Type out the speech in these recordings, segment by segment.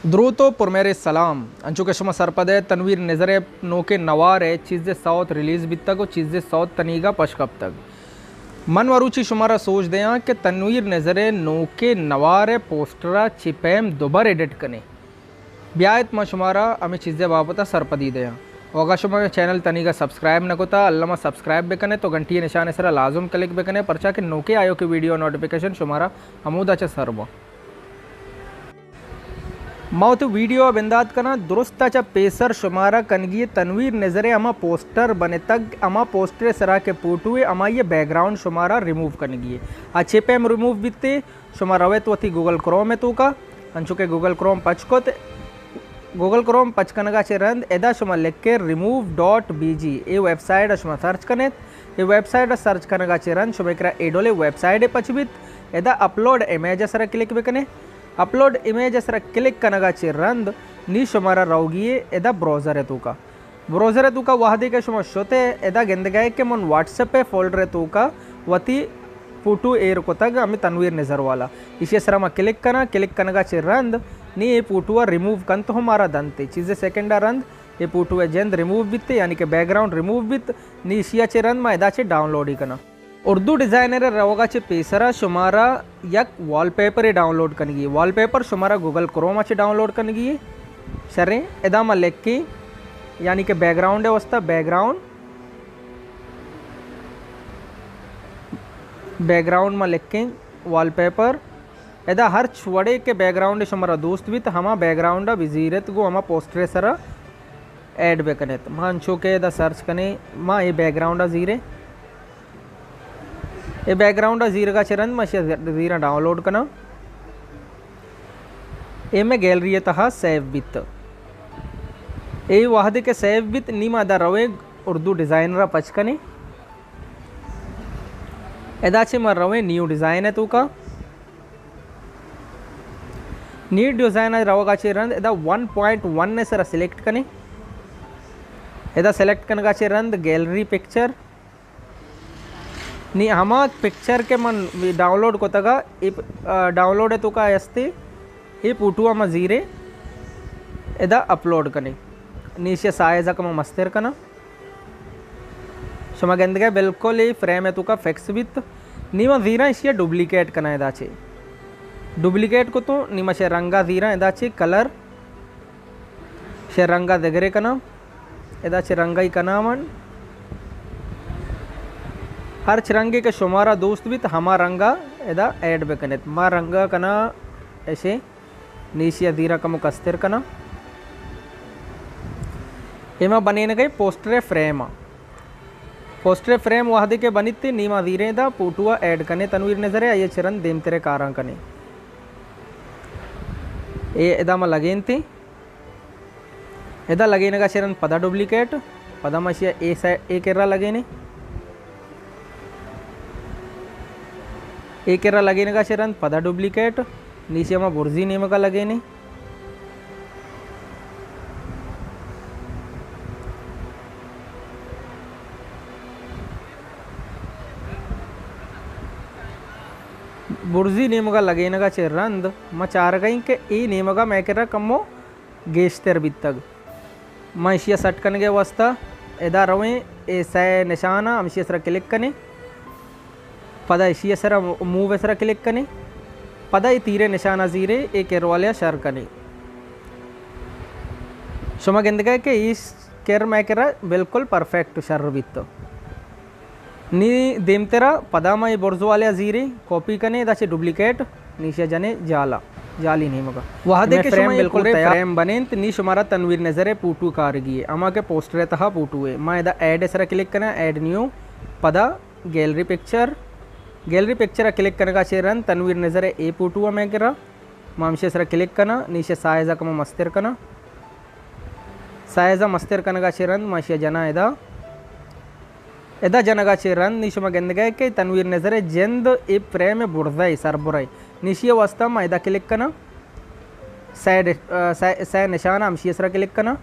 دروت و پرمہرے سلام۔ انچو کہ شما سرپد ئے، تنویر نذر ءِ نوکیں نوار ءِ چیزے سوت ریلیز بیتگ و چیزے سوت تنیگا پش کپتگ۔ من مروچی شمارا سوج دیاں کہ تنویر نذر ءِ نوکیں نوار ءِ پوسٹر ءَ چی پیم دوبر ایڈٹ کنیں۔ بیایت ما شمارا ہمے چیزے بابت ءَ سرپدی دیاں۔ و اگاں شما مئے چینل تنیگا سبسکرائب نہ کتا، الما سبسکرائب بکنے تو گھنٹی نشان ءِ سرا لازم کلک بکنے، پرچا کہ نوکیں آیوکیں ویڈیو نوٹیفیکیشن شمارا ہمودا چہ سر باں۔ ما وتی ویڈیو ءَ بندات کناں، درست ءَ چہ پیسر شمارا کنگی اے تنویر نذر ءِ ہما پوسٹر بنتگ، ہما پوسٹر ءِ سرا کہ پوٹو اے، ہمائی ءِ بیک گراؤنڈ شمارا ریموو کنگی اے۔ آ چے پیم ریموو بیت اے؟ شما رویت وتی گوگل کروم ءِ توکا، انچو کہ گوگل کروم پچ کت، گوگل کروم پچ کنگا چہ رند ادا شما لکھے ریموو ڈاٹ بی جی، اے ویب سائٹ ءَ شما سرچ کنیت۔ اے ویب سائٹ ءَ سرچ کنگا چہ رند شما کرا اے ڈولیں ویب سائٹے پچ بیت، ادا اپلوڈ امیج ءِ سرا کلک بکنے۔ اپلوڈ امیج ءِ سرا کلک کنگا چہ رند نی شمارا روگی اے ادا براؤزر ءِ توکا۔ براؤزر ءِ توکا وہدے کہ شما شت ئے، ادا گندگا ئے کہ من واٹس ایپ ءِ فولڈر ءِ توکا وتی فوٹو ایر کتگ، ہمے تنویر نذر والا۔ ایشی ءِ سرا ما کلک کناں، کلک کنگا چہ رند نی اے فوٹو ءَ ریموو کنت ہم مارا دنت۔ چیزے سیکنڈ ءَ رند اے فوٹو ءِ جند ریموو بیت، یعنی کہ بیک گراؤنڈ ریموو بیت۔ نی ایشی ءَ چہ رند ما ادا چہ ڈاؤنلوڈ ئے کناں۔ اردو ڈیزائنر ءِ روگا چہ پیسرا شمارا یک وال پیپرے ڈاؤنلوڈ کنگی۔ وال پیپر شمارا گوگل کروم ءَ چہ ڈاؤنلوڈ کنگی۔ شریں، ادا ما لکھیں، یعنی کہ بیک گراؤنڈ ءِ واسطہ بیک گراؤنڈ، بیک گراؤنڈ ما لکھیں وال پیپر۔ ادا ہرچ وڑے کہ بیک گراؤنڈ شمارا دوست بیت، ہما بیک گراؤنڈ ءَ بزیرت گوں ہما پوسٹر ءِ سرا ایڈ بکنیت۔ ما انچو کہ ادا سرچ کنیں، ما اے بیک گراؤنڈ ءَ زیریں۔ اے بیک گراؤنڈ ءَ زیرگا چہ رند ما ایشی ءَ زیراں ڈاؤنلوڈ کناں۔ اے مئے گیلری ءِ تہا سیو بیت۔ اے وہدے کہ سیو بیت، نی ما ادا رویں اردو ڈیزائنر ءَ پچ کنیں۔ ادا چہ ما رویں نیو ڈیزائن ءِ توکا۔ نیو ڈیزائن ءَ روگا چہ رند ادا ون پوائنٹ ون ءِ سرا سلیکٹ کنیں۔ ادا سلیکٹ کنگا چہ رند گیلری پکچر۔ نی ہما پکچر کہ من ڈاؤنلوڈ کتگا، اے پ-، آ، ڈاؤنلوڈ ءِ توکا ہستی، اے فوٹو ءَ ما زیریں، ادا اپلوڈ کنیں۔ نی ایشی ءِ سائز ءَ کمو مستر کناں۔ شما گندگا ئے بالکل اے فریم ءِ توکا فکس بیت۔ نی ما زیراں ایشی ءَ ڈپلیکیٹ کناں ادا چہ۔ ڈپلیکیٹ کتوں، نی ما ایشی ءِ رنگ ءَ زیراں ادا چہ کلر۔ ایشی ءِ رنگ ءَ دگرے کناں۔ ادا چہ رنگ ءَ کناں من۔ ہرچ رنگے کہ شمارا دوست بیت، ہما رنگ ءَ ادا ایڈ بکنیت۔ ما رنگ ءَ کناں ایشی، نی ایشی ءَ زیراں کمو کستر کناں۔ اے ما بنینگا ایں پوسٹر ءِ فریم ءَ۔ پوسٹر ءِ فریم وہدے کہ بنیت، نی ما زیریں ادا فوٹو ءَ ایڈ کنیں تنویر نذر ءِ، آئی ءَ چہ رند دیمتر ءَ کاراں کنیں۔ اے ادا ما لگینتیں۔ ادا لگینگا چہ رند پدا ڈپلیکیٹ، پدا ما ایشی ءَ اے سائ-، اے کرا لگینیں۔ اے کرا لگینگا چہ رند پدا ڈپلیکیٹ، نی ایشی ءَ ما برزی نیمگا لگینیں۔ برزی نیمگا لگینگا چہ رند ما چارگا ایں کہ اے نیمگا مئے کرا کمو گیشتر بیتگ۔ ما ایشی ءَ سیٹ کنگ ءِ واستہ ادا رویں، اے سئے نشان ءَ ہمشی ءِ سرا کلک کنیں، پدا ایشی ءِ سرا، موو ءِ سرا کلک کنیں، پدا اے تیر ءِ نشان ءَ زیریں، اے کر والے ءَ شر کنیں۔ شما گندگ ءَ کہ اے کر مئے کرا بالکل پرفیکٹ شر بیت۔ نی دیمترا پدا ما اے برز والے ءَ زیریں، کاپی کنیں، ادا چہ ڈپلیکیٹ، نی ایشی ءَ جنیں جالا، جالی نیمگا۔ وہدے کہ شما اے بالکل پورے تیار فریم بنینت، نی شمارا تنویر نذر ءِ پوٹو کارگی اے، ہما کہ پوسٹر ءِ تہا پوٹو اے۔ ما ادا ایڈ ءِ سرا کلک کناں، ایڈ نیو، پدا گیلری پکچر، گیلری پکچر ءَ کلک کنگا چہ رند تنویر نذر ءِ اے پوٹو ءَ مئے کرا۔ ما ہمشی ءِ سرا کلک کناں، نی ایشی ءِ سائز ءَ کمو مستر کناں۔ سائز ءَ مستر کنگا چہ رند ما ایشی ءَ جناں ادا۔ ادا جنگا چہ رند نی شما گندگ ءَ کہ تنویر نذر ءِ جند اے فریم ءِ برزا ءَ سربرا ءَ۔ نی ایشی ءِ واستہ ما ادا کلک کناں۔ سئے ڈ-، آ، سئے، سئے نشان ءَ ہمشی ءِ سرا کلک کناں۔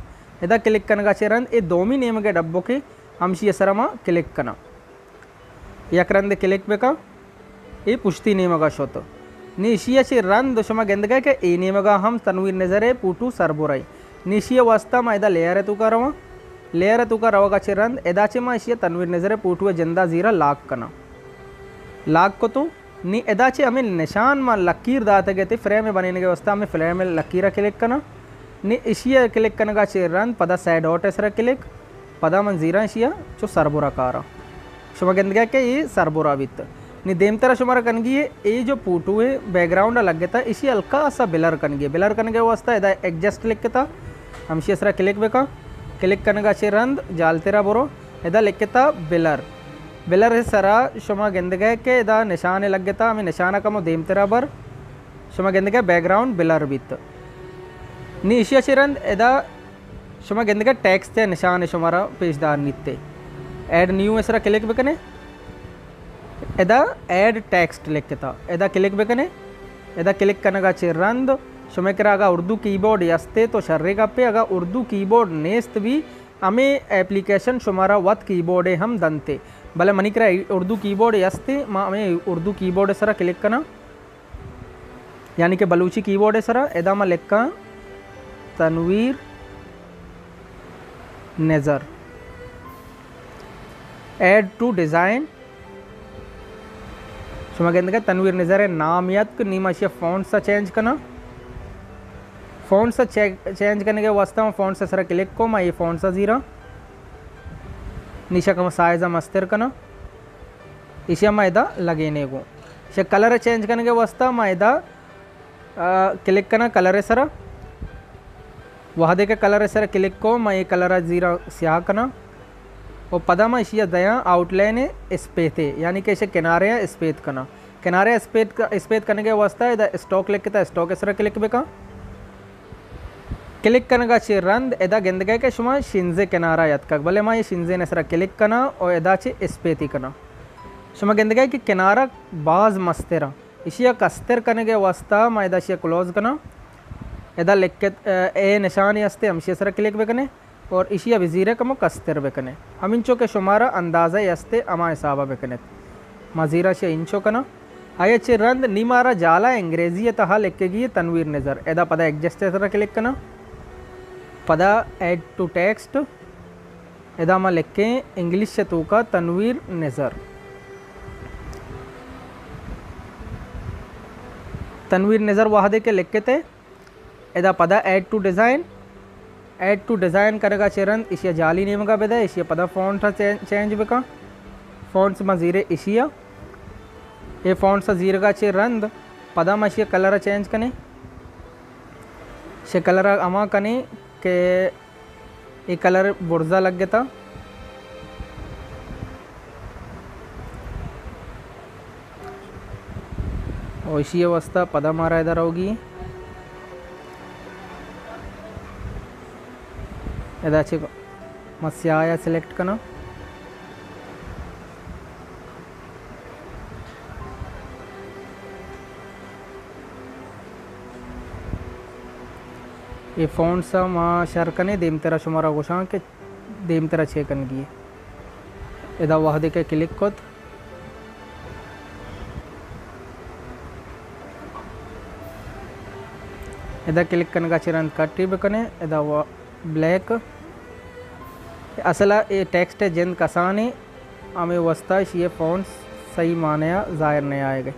ادا کلک کنگا چہ رند اے دومی نیمگ ءِ ڈبوکے ہمشی ءِ سرا ما کلک کناں۔ یک رندے کلک بکن، اے پشتی نیمگا شت۔ نی ایشی ءَ چہ رند شما گندگ ءَ کہ اے نیمگ ءَ ہم تنویر نظر ءِ پوٹو سربر ءَ۔ نی ایشی ءِ واستہ ما ادا لیئر ءِ توکا رواں۔ لیئر ءِ توکا روگ ءَ چہ رند ادا چہ ما ایشی ءَ تنویر نظر ءِ پوٹو ءِ جند ءَ زیرا لاک کناں۔ لاک کتوں۔ نی ادا چہ ہمے نشان ما لکیر داتگ ات، فریم ءِ بنینگ ءِ واستہ ہمے فریم ءِ لکیر ءَ کلک کناں۔ نی ایشی ءَ کلک کنگ ءَ چہ رند پدا سیڈ آؤٹ ءِ سرا کلک، پدا من زیراں ایشی ءَ چو سربرا کاراں۔ شما گندگ ءَ کہ اے سربرا بیت۔ نی دیمترا شمارا کنگی اے، اے جو پوٹو ءِ بیک گراؤنڈ ءَ لگتا، ایشی ہلکا سا بلر کنگی اے۔ بلر کنگ ءِ واستہ ادا ایڈجسٹ لکھتا، ہمشی ءِ سرا کلک بکن۔ کلک کنگ ءَ چہ رند جالترا برو، ادا لکھتا بلر۔ بلر ءِ سرا شما گندگ ءَ کہ ادا نشان لگتا، ہمے نشان ءَ کمو دیمترا بر، شما گندگ ءَ بیک گراؤنڈ بلر بیت۔ نی ایشی ءَ چہ رند ادا شما گندگ ءَ ٹیکسٹ ءِ نشان شمارا پیش دار نیت۔ ایڈ نیو ءِ سرا کلک بکنے۔ ادا ایڈ ٹیکسٹ لکھتا۔ ادا کلک بکنے۔ ادا کلک کنگ ءَ چہ رند شمئے کرا اگاں اردو کی بورڈ استے تو شریں گپے، اگاں اردو کی بورڈ نیست بی، ہمے اپلیکیشن شمارا وت کی بورڈ ءَ ہم دنتے۔ بلے منی کرا اردو کی بورڈ استے، ما ہمے اردو کی بورڈ ءِ سرا کلک کناں۔ یعنی کہ بلوچی کی بورڈ ءِ سرا ادا ما لکھاں تنویر نظر، ایڈ ٹو ڈیزائن۔ شما گندگ ءَ تنویر نظر ءِ نام یتک، نی ما ایشی ءِ فونٹس ءَ چینج کناں۔ فونٹس ءَ چے-، چینج کنگ ءِ واستہ ما فونٹس ءِ سرا کلک کو، ما اے فونٹس ءَ زیراں۔ نی ایشی ءَ کمو سائز ءَ مستر کناں۔ ایشی ءَ ما ادا لگینے گوں۔ ایشی ءِ کلر ءَ چینج کنگ ءِ واستہ ما ادا، آ، کلک کناں کلر ءِ سرا۔ وہدے کہ کلر ءِ سرا کلک کو، ما اے کلر ءَ زیراں سیاہ کناں۔ و پدا ما ایشی ءَ دیاں آؤٹ لائن ءِ اسپیتے، یعنی کہ ایشی ءِ کنارے ءَ اسپیت کناں۔ کنارے ءَ اسپیت ک-، اسپیت کنگ ءِ واستہ ادا اسٹروک لکھتا، اسٹروک ءِ سرا کلک بکن۔ کلک کنگ ءَ چہ رند ادا گندگ ءَ کہ شما شنزے کنارا یتکگ، بلے ما اے شنزے ءِ سرا کلک کناں و ادا چہ اسپیتی کناں۔ شما گندگ ءَ کہ کنارہ باز مستر اَں۔ ایشی ءَ کستر کنگ ءِ واستہ ما ادا ایشی ءَ کلوز کناں۔ ادا لکھت، اے، اے نشانے استے، ہمشی ءِ سرا کلک بکنے اور ایشی ءَ بزیرے کمو کستر بکنے۔ ہمینچو کہ شمارا اندازہ استے، ہما حساب ءَ بکنیت۔ ما زیرا ایشی ءَ انچو کناں۔ آئی ءَ چہ رند نی مارا جالا انگریزی ءِ تہا لکھگی اے تنویر نظر۔ ادا پدا ایڈجسٹ ءِ سرا کلک کناں۔ پدا ایڈ ٹو ٹیکسٹ۔ ادا ما لکھیں انگلش ءِ توکا تنویر نظر۔ تنویر نظر وہدے کہ لکھتے، ادا پدا add to design, add to design کنگ ءَ چہ رند ایشی ءَ جالی نیمگ ءَ بدئے، ایشی ءَ پدا فونٹ ءَ چین-، چینج بکن۔ فونٹس ما زیرے ایشی ءَ، اے فونٹس ءَ زیرگ ءَ چہ رند پدا ما ایشی ءِ کلر ءَ چینج کنیں۔ ایشی ءِ کلر ءَ ہما کنیں کہ اے کلر برزا لگتا۔ او ایشی ءِ واستہ پدا مارا ادا روگی۔ ادا چہ ما سیاہ ءَ سلیکٹ کناں۔ اے فونٹس ءَ ما شر کنیں، دیمترا شمارا گوشاں کہ دیمترا چے کنگی۔ ادا وہدے کہ کلک کت، ادا کلک کنگ ءَ چہ رند کٹی بکنے، ادا و-، بلیک۔ اصل ءَ اے ٹیکسٹ ءِ جند کسانیں، ہمے واستہ ایشی ءِ فونٹس صحیح معنی ءَ ظاہر نہ آئیگ ءَ۔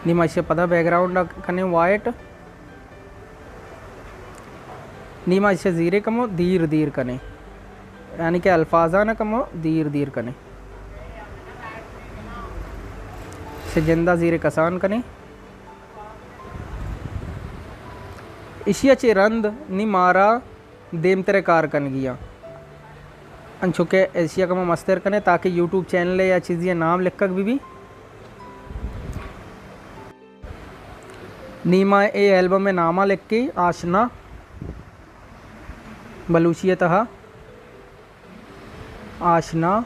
نی ما ایشی ءَ پدا بیک گراؤنڈ ءَ کنیں وائٹ۔ نی ما ایشی ءَ زیرے کمو دیر دیر کنیں، یعنی کہ الفاظاں کمو دیر دیر کنیں۔ ایشی ءِ جند ءَ زیرے کسان کنیں۔ ایشی ءَ چہ رند نی مارا دیمتر ءَ کار کنگی اَں۔ انچو کہ ایشی ءَ کمو مستر کنیں تاکہ یوٹیوب چینل ءِ یا چیزے ءِ نام لکھگ بہ بی۔ نی ما اے البم ءِ نام ءَ لکھیں آشنا، بلوچی ءِ تہا آشنا۔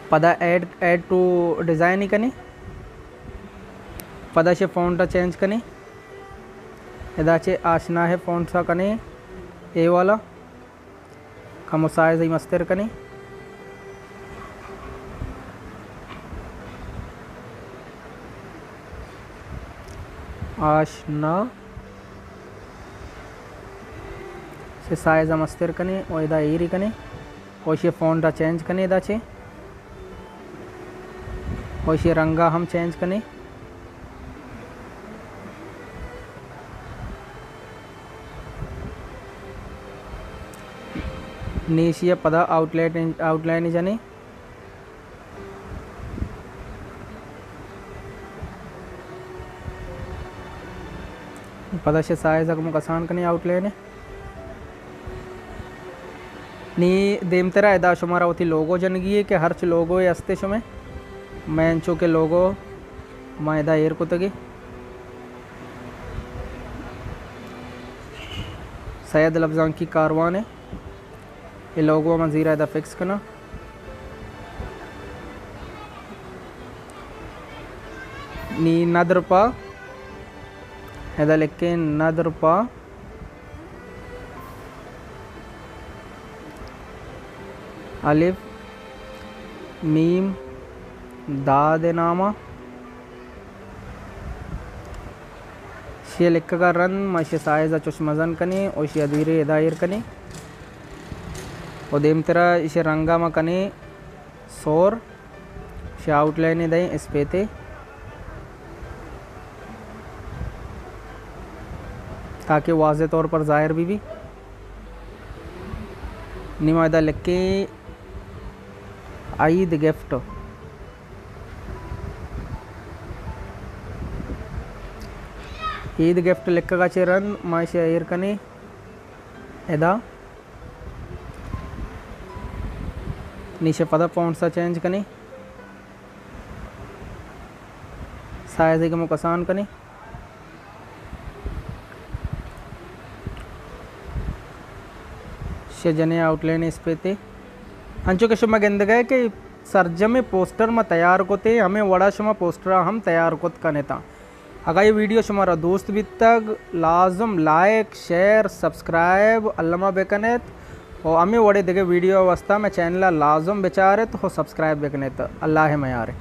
پدا ایڈ، ایڈ ٹو ڈیزائن ءَ کنیں۔ پدا ایشی ءِ فونٹ ءَ چینج کنیں۔ ادا چہ آشنا ءِ فونٹس ءَ کنیں، اے والا کمو سائز ءَ مستر کنیں۔ آشنا، چہ سائز ءَ مستر کنیں و ادا ایری کنیں۔ و ایشی فونٹ ءَ چینج کنیں ادا چہ۔ و ایشی رنگ ءَ ہم چینج کنیں۔ نی ایشی ءَ پدا آؤٹ لائن، آؤٹ لائن جنیں۔ پدا شے سائز ءَ کمو کسان کنیں آؤٹ لائن ءَ۔ نی دیمترا ادا شمارا وتی لوگو جنگی ہے کہ ہرچ لوگو ہستے شمے۔ میں انچو کہ لوگو ما ادا ایر کتگی۔ سید لبزانکی کاروان ہے۔ اے لوگو ما زیرا ادا فکس کناں۔ نی ندر پا، ادا لکھیں ندر پا الف میم داد نامہ۔ شے لکھگ ءَ رند ما شے سائز ءَ چوش مزن کنیں و شے ادیرے ادا ایر کنیں و دیمترا شے رنگ ءَ ما کنیں سور، شے آؤٹ لائن ءَ دئیں اسپیتے تاکہ واضح طور پر ظاہر بہ بی۔ نی ما ادا لکھیں عید گفٹ۔ عید گفٹ لکھگ ءَ چہ رند ما ایشی ءَ ایر کنیں ادا۔ نی شے پدا فونٹس ءَ چینج کنیں۔ سائز ءَ کمو کسان کنیں۔ شے جنیں آؤٹ لائن اسپیتے۔ انچو کہ شما گندگ ءَ کہ سرجمیں پوسٹر ما تیار کتے، ہمے وڑا شما پوسٹر ہم تیار کت کنتاں۔ اگاں اے ویڈیو شمارا دوست بیتگ، لازم لائک، شیئر، سبسکرائب الما بکنیت و ہمے وڑے دگہ ویڈیو واسطہ مئے چینل ءَ لازم بچارت و سبسکرائب بکنیت۔ اللہ ءِ میارے۔